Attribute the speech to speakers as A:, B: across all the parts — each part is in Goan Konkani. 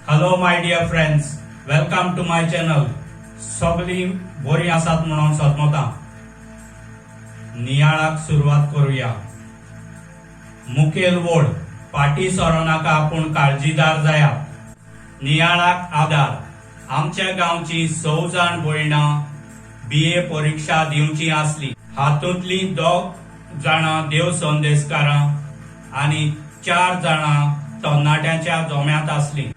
A: Hello my dear friends, welcome to my channel. सगळीं बरीं आसात म्हणून सजमता. नियाळाक सुरवात करूया. मुखेल वोड, फाटी सरो नाका पूण काळजीदार जायात. नियाळाक आदार. आमच्या गांवची 6 जाण भयणां बीए परिक्षा दिवची आसली. हातूंतलीं 2 जाणां देव संदेशकारां आनी 4 जाणां तरणाट्यांच्या जम्यांत आसलीं.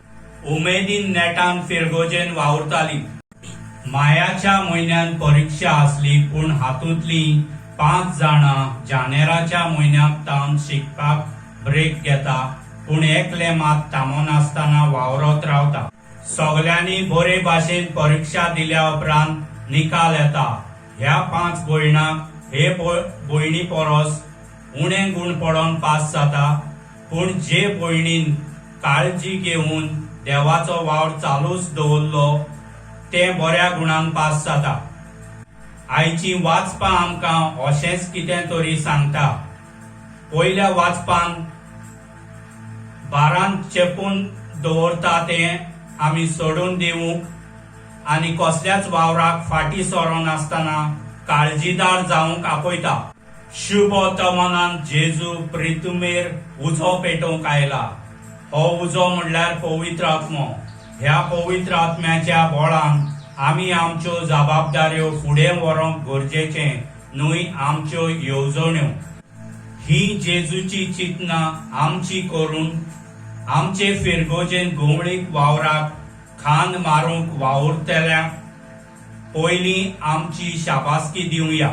A: उमेदीन नेटान फिरगोजेन वावुरताली. मायाच्या म्हयन्यान परिक्षा आसली, पूण हातूंतलीं 5 जाणां जानेराच्या म्हयन्याक तावन शिकपाक ब्रेक घेता, पूण एकले मात थांबनासतना वावरत रावता. सगल्यांनी बरे भाशेन परिक्षा दिल्या उपरांत निकाल येता. ह्या 5 भयणांक हे भयणी परस उणे गूण पडोन पास जाता, पूण जे भयणीन काळजी घेवन देवाचो वावर चालूच दवरलो ते बऱ्या गुणान पास जाता. आयची वाचपां आमकां अशेंच कितें तरी सांगता. पयल्या वाचपान बारान चेपून दवरता तें आमी सोडून दिवंक आनी कसल्याच वावराक फाटीं सरोनासतना काळजीदार जावंक आपयता. शुभ वर्तमानान जेजू प्रितुमेर उजो पेटोवंक आयला. हो उजो म्हणल्यार पवित्र आत्मो. ह्या पवित्र आत्म्याच्या बळान आमी आमच्यो जबाबदाऱ्यो फुडें व्हरूंक गरजेचें न्हय आमच्यो येवजण्यो. ही जेजूची चिंतना आमची करून आमचे फिरगोजेन घुंवळीक वावराक खांद मारूंक वावुरतल्यांक पयलीं आमची शाबासकी दिवया.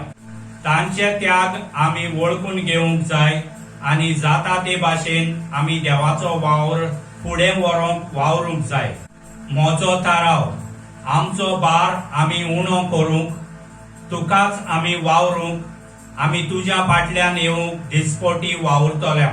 A: तांचे त्याग आमी वळखून घेवंक जाय आनी जाता ते भाशेन आमी देवाचो वावर फुडें व्हरूंक वावरूंक जाय. म्हजो थाराव, आमचो भार आमी उणो करूंक, तुकाच आमी वावरूंक, आमी तुज्या फाटल्यान येवंक दिसपटी वावुरतल्या.